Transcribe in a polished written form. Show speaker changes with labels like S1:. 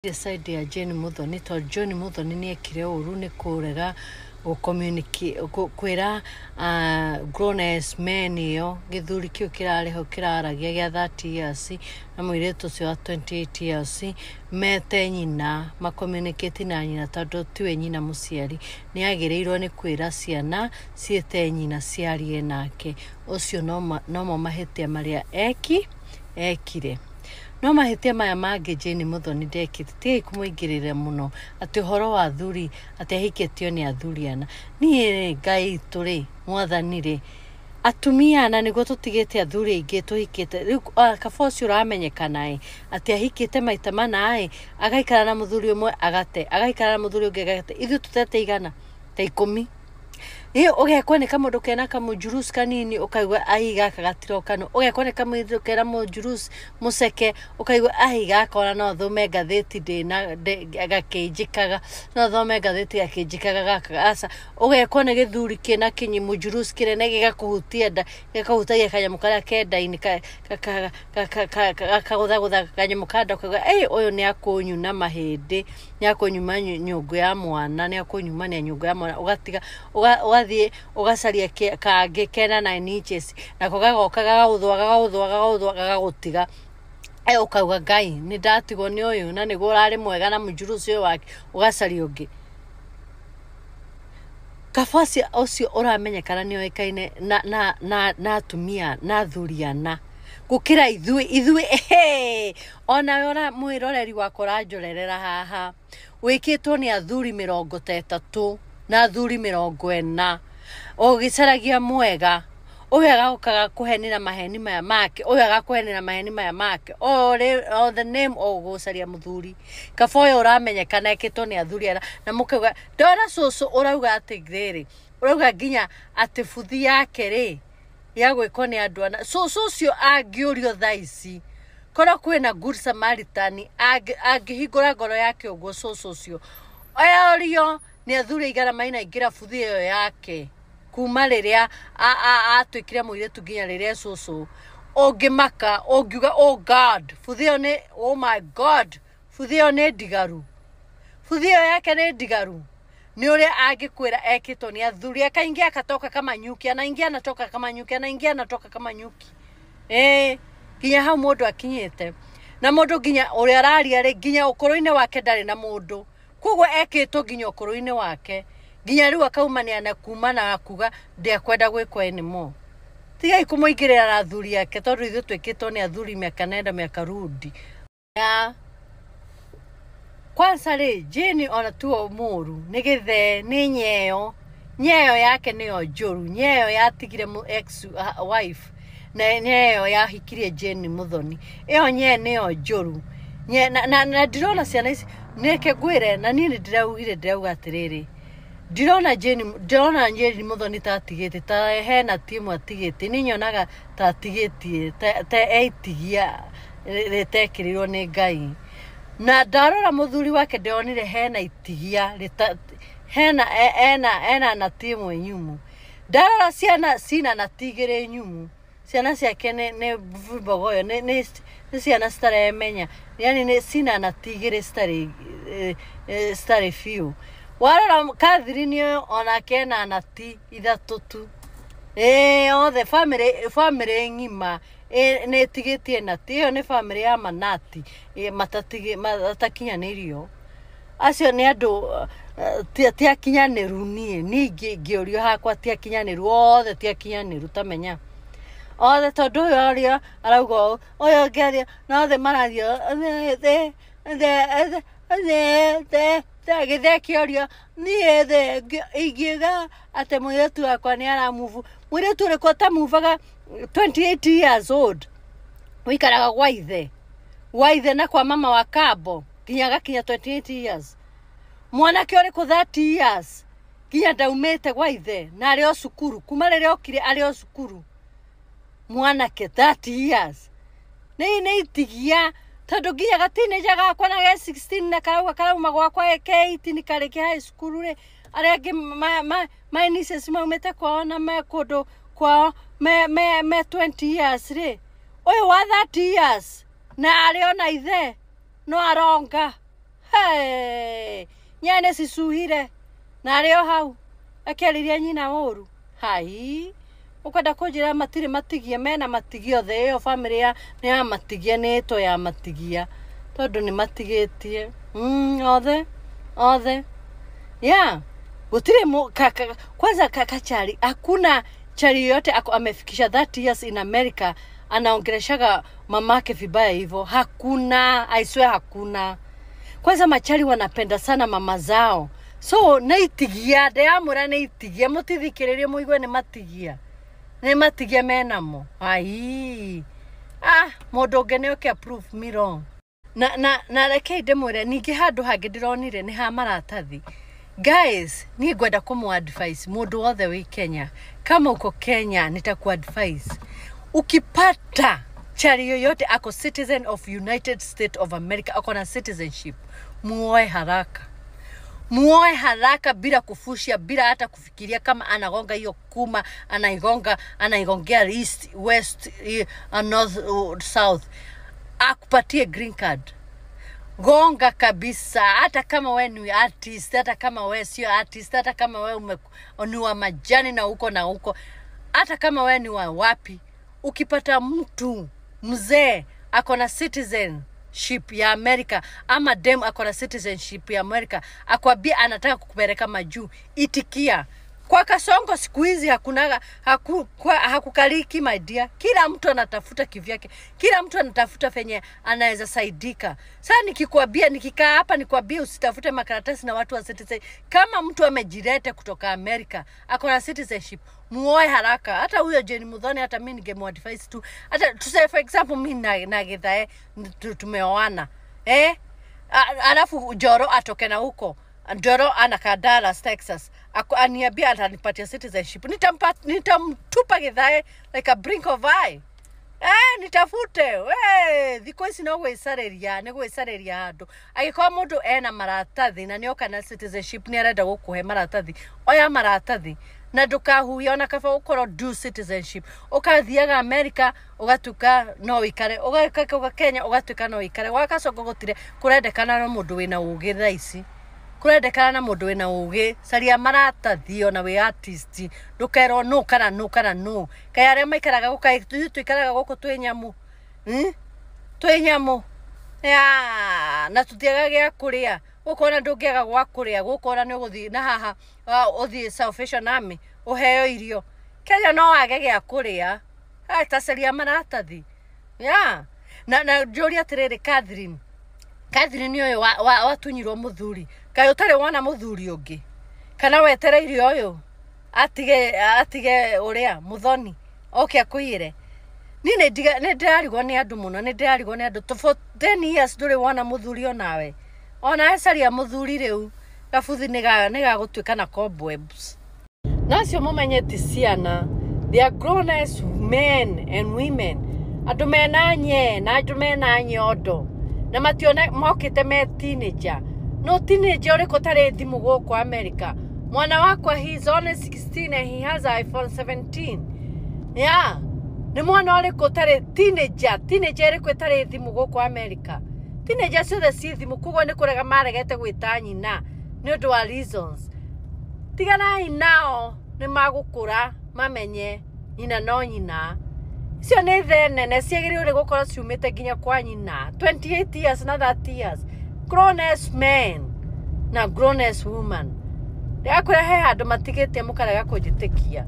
S1: Side ya Jane Muthoni tondũ John Muthoni nĩ ekire ũru nĩ kũrega kwĩra grown ass men ĩyo, gĩthuri kĩu kĩrarĩ hau kĩraragia gĩa 30 years na mũirĩtu ũcio wa 28 years mete nyina, ma communicate na nyina tondũ tiwe nyina mũciari. Nĩ agĩrĩirwo nĩ kwĩra ciana ciĩte nyina ciarie nake. Ũcio nomo mahĩtia marĩa ekire. No mahĩtia maya mangĩ Jane Muthoni ndekĩte, tigai kũmũingĩrĩra mũno atĩ ũhoro wa athuri, atĩ ahikĩtio nĩ athuri ana. Niĩ rĩ, Ngai witũ rĩ, mwathani rĩ, atumia ana nĩguo tũtigĩte athuri aingĩ tũhikĩte. Rĩu kaba ũcio ũramenyekana ĩ, atĩ ahikĩte maita mana ĩ, agaikara na mũthuri ũmwe agate, agaikara na mũthuri ũngĩ agate. Ithuĩ tũtete igana ta 10. Ĩ ũgekwo nĩ kamũndũ kena kamũnjuruci kanini ũkaigua ai gaka gatiroka no, ũgekwo nĩ kamũndũ kena mũnjuruci mũceke ũkaigua ai gaka ona no thome ngathĩti ndĩna gakĩnjĩkaga, no thome ngathĩti gakĩnjĩkaga gaka aca. Ũgekwo nĩ gĩthuri kĩna kĩnyi mũnjuruci kĩnene gĩgakũhutia nda, gĩgakũhutagia kanyamũ karĩa ke nda-inĩ gakagũthagũtha kanyamũ ka nda ũkauga ĩ ũyũ nĩ akũnyuna mahĩndĩ, nĩ akũnyuma nyũngũ ya mwana, nĩ akũnyumania nyũngũ ya mwana, ũgatiga ũgathiĩ ũgacaria kangĩ kena 9 inches nako gagoka gagagũthũa gagagũthũa gagagũthũa gagagũtiga. Ũkauga Ngai nĩ ndatigwo nĩ ũyũ na nĩguo ũrarĩ mwega na mũnjuruci ũyũ wake, ũgacaria ũngĩ. Kaba ũcio ũramenyekana nĩ oĩkaine na atumia na athuri ana gũkĩra ithuĩ ithuĩ onawe ũra mwĩroreri wakwa ũranjorerera haha wĩkĩtwo nĩ athuri 30 na athuri 40 ũgĩcaragia mwega. Ũyũ agoka agakũhenera maheni maya make, ũyũ agakũhenera maheni maya make, all the name o gũcaria mũthuri. Kaba ũyũ ũramenyekana ekĩtwo nĩ athuri ana na mũkauga ndona cũcũ ũrauga atĩ rĩrĩ, ũrauga nginya atĩ buthi yake rĩ ya gwĩkwo nĩ andũ ana. Cũcũ ũcio angĩũrio thaa ici korwo kwĩna good Samaritan angĩhingũra ngoro yake ũguo cũcũ ũcio orio nĩ athuri aigana mainaingĩra buthi ĩyo yake kuma rĩrĩa atuĩkire mũirĩtu nginya rĩrĩa cũcũ, ũngĩmaka ũngiuga oh God, buthi ĩyo nĩ oh my God, buthi ĩyo nĩ ndigaru, buthi ĩyo yake nĩ ndigaru. Nĩ ũrĩa angĩkwĩra ekĩtwo nĩ athuri akaingia akatoka kama nyuki, anaingia anatoka kama nyuki, anaingia anatoka kama nyuki. Nginya hau mũndũ akinyĩte na mũndũ nginya ũrĩa araria rĩ nginya ũkũrũ-inĩ wake ndarĩ na mũndũ, koguo ekĩtwo nginya ũkũrũ-inĩ wake nginya rĩu akaumania na kuma na kuga ndekwenda gwĩkwo anymore. Tigai kũmũingĩrĩra na athuri ake tondũ ithuĩ twĩkĩtwo nĩ athuri mĩaka nenda mĩaka rudi. Ya kwanza rĩ Jane ona tuo mũru nĩ gĩthee nĩ nyeo, nyeo yake nĩyo njũru, nyeo yatigire ex wife na nyeo yahikirie Jane Muthoni, ĩyo nyeo nĩyo njũru. Na ndirona ciana ici nĩke ngwĩre na niĩ nĩ ndĩraugire ndĩrauga atĩrĩrĩ, ndirona Jane, ndirona Jane Muthoni ta atigĩte ta hena timu atigĩte, niĩ nyonaga ta atigĩtie ta eitigia rĩtekĩrĩirwo nĩ Ngai. Na ndarora mũthuri wake ndĩronire hena itigia hena ena na timu nyumu. Ndarora ciana cina na tigĩrĩ nyumu, ciana ciake nĩ mbogoyo nĩ ciana citaremenya, yani nĩ cina na tigĩrĩ citarĩ biũ. Warora Catherine ũyũ onake ena nati 3 tu. Othe family ng'ima nĩ ĩtigĩtie nati. Ĩyo nĩ family ya manati matakinyanĩirio. Acio nĩ andũ ti akinyanĩru. Niĩ ingĩũrio hakwa ti akinyanĩru, othe ti akinyanĩru tamenya othe, tondũ ũyũ aria arauga ũũ, ũyũ ũngĩ aria na othe mararia gĩthee kĩorio. Niĩ thĩ ingiuga atĩ mũirĩtu wakwa nĩ aramubu, mũirĩtu ũrĩkũ ũtamubaga 28 years old ũikaraga gwa ithe, gwa ithe na kwa mama wa kambo nginya agakinya 28 years. Mwanake ũrĩkũ 30 years nginya ndaumĩte gwa ithe na arĩ o cukuru kuma rĩrĩa okire arĩ o cukuru, mwanake 30 years nĩ itigia tondũ nginya gatinĩnja gakwa na ge 16 na karauga karauma gwakwa ke 18 karĩkia high school rĩ, arĩa angĩ my nieces maumĩte kwao na me kũndũ kwao me 20 years rĩ, ũyũ wa 30 years na arĩ ona ithe no aronga. Hey, nyene cicuhire na arĩ o hau akĩarĩria nyina ũru. Hai, ũkwenda kũnjĩra matirĩ matigie, mena matigie othe. Ĩyo bamĩrĩ ya nĩ ya matigie, nĩ ĩtwo ya matigia tondũ nĩ matigĩtie othe othe. Yeah, gũtirĩ kwanza kachari, hakuna chari yoyote ako amefikisha 30 years in America anaongeleshaga mamake vibaya hivyo. Hakuna, I swear hakuna. Kwanza machari wanapenda sana mama zao, so nĩ itigia, ndĩramwĩra nĩ itigia, mũtithikĩrĩrie mũigue nĩ matigia, nĩ matigia menamo. Ai, ah, mũndũ ũngĩ nĩ oke prove me wrong. Na rekei ndĩmwĩre ningĩ handũ hangĩ ndĩronire nĩ ha maratathi. Guys, niĩ ngwenda kũmũ advice mũndũ wothe wĩ Kenya. Kama uko Kenya, nitakuadvise, ukipata chari yoyote ako citizen of United States of America, ako na citizenship, muoe haraka, muoe haraka bila kufushia, bila hata kufikiria kama anagonga hiyo kuma, anaigonga, anaigongea east, west, north, south, akupatie green card. Gonga kabisa, hata kama we ni artist, hata kama we sio artist, hata kama we ni wa majani na huko na huko, hata kama we ni wa wapi, ukipata mtu mzee ako na citizenship ya America ama dem ako na citizenship ya America, akwambia anataka kukupeleka majuu, itikia. Kwa Kasongo siku hizi hakunaga, hakukaliki my dear. Kila mtu anatafuta kivyake, kila mtu anatafuta venye anaweza saidika. Sasa nikikwambia, nikikaa hapa nikwambie usitafute makaratasi na watu wa citizen, kama mtu amejileta kutoka America ako na citizenship, muoe haraka. Hata huyo Jane Muthoni, hata mimi ningemuadvise tu, hata tuseme for example mimi na Githae tumeoana, alafu Njoro atoke na huko, Njoro anakaa Dallas, Texas, aniambia atanipatia citizenship, nitamtupa Githae like a blink of eye. Nitafute we thikũ ici no gwĩcarĩria, nĩ gwĩcarĩria handũ. Angĩkorwo mũndũ ena maratathi na nĩoka na citizenship, nĩ arenda gũkũhe maratathi, oya maratathi na ndũkahuhie. Ona kaba ũkorwo do citizenship, ũkathiaga America ũgatuĩka no ũikare, ũgaka Kenya ũgatuĩka no ũikare. Gwa Kasongo gũtirĩ kũrendekana na mũndũ wĩna ũgĩ thaa ici, kũrendekana na mũndũ wĩna ũgĩ. Caria maratathi ona wĩ artist, ndũkerwo nũ kana nũ kana nũ. Kaĩ arĩa maikaraga gũkũ, kaĩ ithuĩ tũikaraga gũkũ twĩ nyamũ? Twĩ nyamũ ya, na tũtiaga gĩa kũrĩa gũkũ. Ona ndũngĩaga gwa kũrĩa gũkũ, ona nĩ ũgũthiĩ na haha, ũthiĩ Salvation Army ũheo irio. Kenya no wage gĩa kũrĩa. Ta caria maratathi ya. Na njũrie atĩrĩrĩ, Catherine, Catherine ũyũ watunyirwo mũthuri, kaĩ ũtarĩ wona mũthuri ũngĩ, kana wetereire ũyũ atige ũrĩa Muthoni oke akũiyĩre? Niĩ nĩ ndĩrarigwo nĩ andũ mũno, nĩ ndĩrarigwo nĩ andũ. For 10 years ndũrĩ wona mũthuri onawe? Ona caria mũthuri rĩu, gabuthi nĩ gagũtuĩka na cobwebs. Na acio mũmenye ti ciana, they are grown as men and women, andũ mena nye na andũ mena nyondo, na mationa mokĩte me teenager. No teenager ũrĩkũ ũtarĩ thimũ gũkũ America? Mwana wakwa, he is only 16 and he has iPhone 17. Yeah, nĩ mwana ũrĩkũ ũtarĩ teenager, teenager ĩrĩkũ ĩtarĩ thimũ gũkũ America? Teenager ciothe ciĩ thimũ, koguo nĩ kũrega maregete gwĩta nyina nĩ ũndũ wa reasons. Tiganai nao, nĩ magũkũra mamenye nyina no nyina. Icio nĩ the nene ciagĩrĩirwo nĩ gũkorwo ciumĩte nginya kwa nyina. 28 years na 30 years, grown as men na grown as woman. Ndĩrakwĩra he handũ matigĩtie mũkarega kũnjĩtĩkia.